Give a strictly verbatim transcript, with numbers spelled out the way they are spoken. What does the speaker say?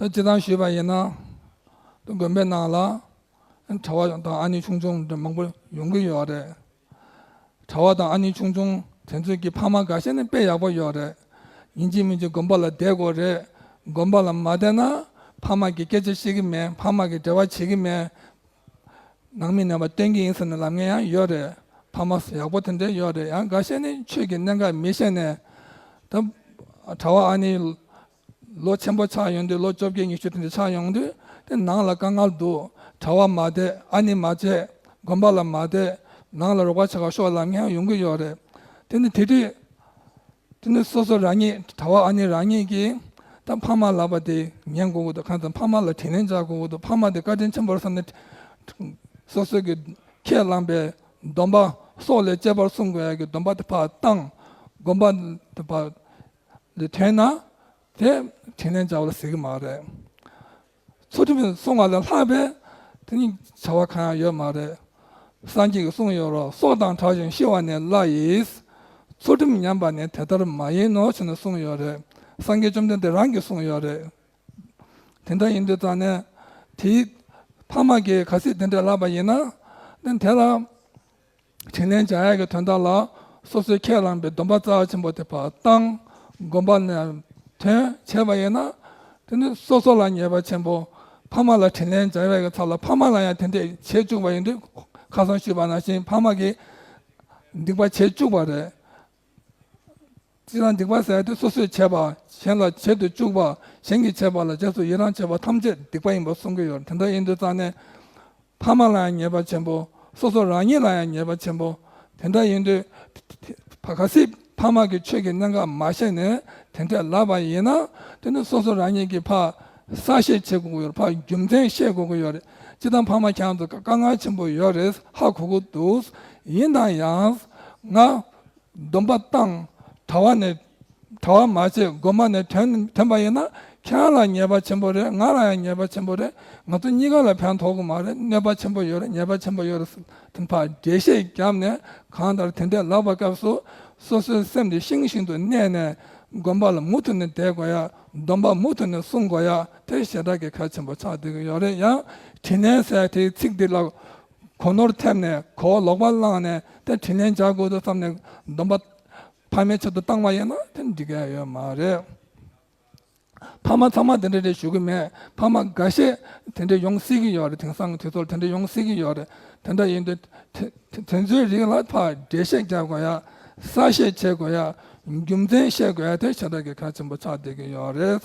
སྤྱིར་བཏང་ཞུས་པ་ཡིན་ན། དགོན་པའི་ནང་ལ་གྲྭ་བ་དང་ཨ་ནེ་ཆུང་ཆུང་འདྲ་མང་པོ་ཡོང་གི་ཡོད་རེད། གྲྭ་བ་དང་ཨ་ནེ་ཆུང་ཆུང་དེ་ཚོས་ཀྱི་ཕ་མ་འགའ་ཤས་ནི་དཔེ་ཡག་པོ་ཡོད་རེད། ཡིན་གཅིག་མིན་གཅིག་དགོན་པ་ལ་བསྡད་དགོས་རེད། དགོན་པ་ལ་མ་བསྡད་ན་ཕ་མ་གི་སྐད་ཆ་བཤད་གི་མེད། ཕ་མ་གི་འབྲེལ་བ་བྱེད་གི་མེད། ནང་མི་རྣམ་པ་སྟོན་གྱི་ཡིན་ཟེར་ནས་ལབ་མཁན་ཡང་ཡོད་རེད། ཕ་མ་ཡག་པོ་དེ་འདྲ་ཡོད་རེད། ཡང་འགའ་ཤས་ནི་ཆོས་ཀྱི་གནད་འགག་མི་ཤེས་ནས། ད་གྲྭ་བ་ཨ་ནེ་ལོ་ཆེན་པོ་ཆགས་ཡོང་དུས། ལོ་བཅོ་བརྒྱད་ཉི་ཤུ་དེ་འདྲ་ཆགས་ཡོང་དུས། དེ་ནང་ལ་དཀའ་ངལ་འདུག་གྲྭ་བ་མ་བསྡད། ཨ་ནེ་མ་བྱས། དགོན་པ་ལ་མ་བསྡད། ནང་ལ་རོགས་པ་བྱེད་ག་ཤོག་ལབ་མཁན་ཡོང་གི་ཡོད་རེད། དེ་ནི་དེ་དུས། དེ་ནི་སོ་སོ་རང་ཉིད། གྲྭ་བ་ཨ་ནེ་རང་ཉིད་ཀྱིས་ད་ཕ་མ་ལབ་པ་དེ་ཉན་དགོས་ཀྱི་འདུག་གང་ལྟར་ཕ་མ་ལ་དྲིན་ལན་འཇལ་དགོས་ཀྱི་འདུག་ཕ་མ་དེ་བཀའ་དྲིན་ཆེན་པོ་རེད་བསམ་ནས། སོ་སོ་གི་ཁས་བླངས་པའི་སྡོམ་པ། སྲོག་ལས་གཅེས་པར་སྲུང་དགོས་ཡ་གི་སྡོམ་པ་དེ་ཕར་བཏང་། དགོན་པ་དེ་ཕར་ལ་ཐོན་ན། དེ་དྲིན་ལན་འཇལ་བ་ལ་ཟེར་གི་མ་རེད། ཚུལ་ཁྲིམས་བསྲུང་བ་ལས་ལྷག་པའི་དེ་ནི་བྱ་བ་གང་ཡང་ཡོད་མ་རེད། སངས་རྒྱས་ཀྱིས་གསུངས་ཡོད་རེད། སྲོག་དང་བྲལ་ཞིང་ཤི་བ་ནི་སླ་ཡིས། ཚུལ་ཁྲིམས་ཉམས་པ་ནི་དེ་ལྟར་མ་ཡིན་ནོ་ཞེས་ནས་གསུངས་ཡོད་རེད། སངས་རྒྱས་བཅོམ་ལྡན་འདས་རང་གིས་གསུངས་ཡོད་རེད། དེ་འདྲ་ཡིན་དུས་ཙང་ནས། དེའི་ཕ་མ་གིས་གལ་སྲིད་དེ་འདྲ་ལབ་པ་ཡིན་ན། དེ་དེ་ལ་དྲིན་ལན་འཇལ་ཡག་གི་དོན་དག་ལ། སོ་སོས་ཁས་བླངས་པའི་སྡོམ་པ་རྩ་ཆེན་པོ་དེ་ཕར་བཏང་། དགོན་པ་ནས་ཐོན་བྱས་པ་ཡིན་ན། དེ་ནི་སོ་སོ་ལ་ཉེས་པ་ཆེན་པོ། ཕ་མ་ལ་དྲིན་ལན་འཇལ་བའི་ཚབ་ལ་ཕ་མ་ལ་ཡང་དེ་འདྲས་བྱེད་བཅུག་པ་ཡིན་དུས། ཁ་སང་ཞུས་པ་ནང་བཞིན་ཕ་མ་གིས་སྡིག་པ་བྱེད་བཅུག་པ་རེད། སྤྱིར་བཏང་སྡིག་པ་ཟེར་དུས་སོ་སོས་བྱས་པ། གཞན་ལ་བྱེད་དུ་བཅུག་པ། གཞན་གྱིས་བྱས་པ་ལ་རྗེས་སུ་ཡི་རང་བྱས་པ་ཐམས་ཅད་སྡིག་པ་ཡིན་པར་གསུང་གི་ཡོད། དེ་འདྲ་ཡིན་དུས་ཙང་ནས། ཕ་མ་ལ་ཡང་ཉེས་པ་ཆེན་པོ། སོ་སོ་རང་ཉིད་ལ་ཡང་ཉེས་པ་ཆེན་པོ། དེ་འདྲ་ཡིན་དུས། ཕ་ག་སྲིད་ཕ་མ་གིས་ཆོས་ཀྱི་གནད་འགག་མ་ཤེས་ནས་དེ་འདྲས་ལབ་པ་ཡིན་ན། དེ་ནི་སོ་སོ་རང་ཉིད་ཀྱིས་ཕར་གསལ་བཤད་བྱེད་དགོས་ཀྱི་ཡོད་རེད། ཕར་རྒྱུ་མཚན་བཤད་དགོས་ཀྱི་ཡོད་རེད། སྤྱིར་བཏང་ཕ་མ་ཁྱེད་རང་ཚོ་དཀའ་ངལ་ཆེན་པོ་ཡོད་རེད། ཧ་གོ་གི་འདུག་ཡིན་ན་ཡང་། ང་སྡོམ་པ་བཏང་། གྲྭ་བ་ནས། གྲྭ་བ་མ་བྱས། དགོན་པ་ནས་ཐོན་ཐོན་པ་ཡིན་ན། ཁྱེད་རང་ལ་ཉེས་པ་ཆེན་པོ་རེད། ང་ལ་ཡང་ཉེས་པ་ཆེན་པོ་རེད། ང་ཚོ་གཉིས་ཀ་ལ་ཕན་ཐོགས་ཀྱི་མ་རེད། གནོད་པ་ཆེན་པོ་ཡོད་རེད། ཉེས་པ་ཆེན་པོ་ཡོད་རེད་ཟེར། དེ་ཕར་འགྲེལ་བཤད་བརྒྱབ་ནས། གང་ལྟར་དེ་འདྲས་ལབ་པའི་སྐབས་སུ། སོ་སོའི་སེམས་དེ་ཤིང་བཞིན་དུ་གནས་ནས། དགོན་པ་ལ་མུ་མཐུད་ནས་བསྡད་དགོས་ཡ། སྡོམ་པ་མུ་མཐུད་ནས་སྲུང་དགོས་ཡ། དེ་ཞེ་དྲག་གི་གལ་ཆེན་པོ་ཆགས་བསྡད་ཀྱི་ཡོད་རེད། ཡང་དྲིན་ལན་ཟེར་དེའི་ཚིག་འདི་ལ་གོ་ནོར་ཐེབས་ནས། གོ་བ་ལོག་པ་བླངས་ནས། དེ་དྲིན་ལན་འཇལ་དགོས་འདུག་བསམ་ནས་སྡོམ་པ་ཕ་མའི་ཆེད་དུ་བཏང་བ་ཡིན་ན། དེ་འགྲིག་གི་ཡོད་མ་རེད། ཕ་མ་ཚང་མ་དེ་འདྲ་རེད་ཞུ་གི་མེད། ཕ་མ་འགའ་ཤས་དེ་འདྲ་ཡོང་སྲིད་ཀྱི་ཡོད་རེད། དེང་སང་གི་དུས་ཚོད་ལ་དེ་འདྲ་ཡོང་སྲིད་ཀྱི་ཡོད་རེད། དེ་འདྲ་ཡིན་དུས། དེ་དེ་དེ་ཚོའི་རིགས་ལ་ཕར་འགྲེལ་བཤད་རྒྱག་དགོས་ཡ། གསལ་བཤད་བྱེད་དགོས་ཡ། རྒྱུ་མཚན་བཤད་དགོས་ཡ། དེ་ཞེ་དྲག་གི་གལ་ཆེན་པོ་ཆགས་བསྡད་ཀྱི་ཡོད་རེད།